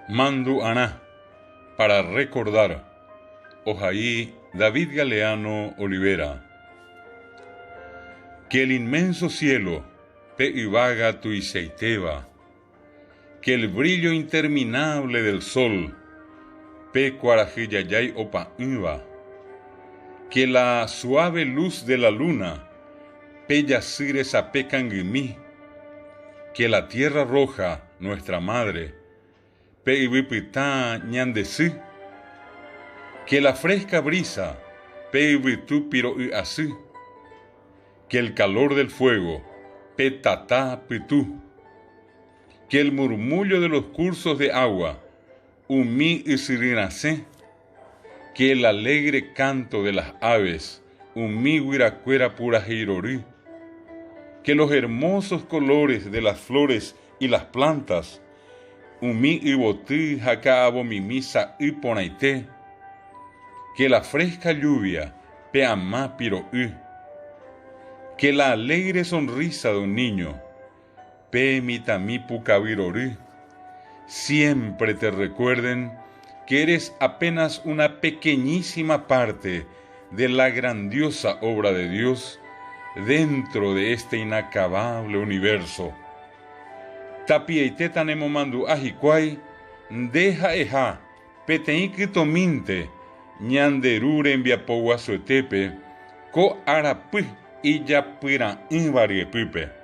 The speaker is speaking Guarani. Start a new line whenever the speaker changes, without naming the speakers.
Mandu'arã, para recordar, ohai David Galeano Olivera. Que el inmenso cielo pe yvága tuichaitéva, que el brillo interminable del sol pe kuarahy jajái opa'ỹva, que la suave luz de la luna pe jasy resape kangymi, que la tierra roja, nuestra madre, pe yvy pytã ñande sy, que la fresca brisa, pe yvytu piro'y asy, que el calor del fuego, pe tata pytu, que el murmullo de los cursos de agua, umi ysyry rasẽ, que el alegre canto de las aves, umi guyrakuéra purahéi rory, que los hermosos colores de las flores y las plantas, umi yvoty ha ka'avomimi sa'y porãite, que la fresca lluvia, pe ama piro'y, que la alegre sonrisa de un niño, pe mitãmi pukavy rory, siempre te recuerden que eres apenas una pequeñísima parte de la grandiosa obra de Dios dentro de este inacabable universo. Tapiaite tanemomandu'a hikuái nde ha'eha peteĩ kytomínte ñande Ru rembiapo guasuetépe ko arapy ijapyra'ỹva ryepýpe.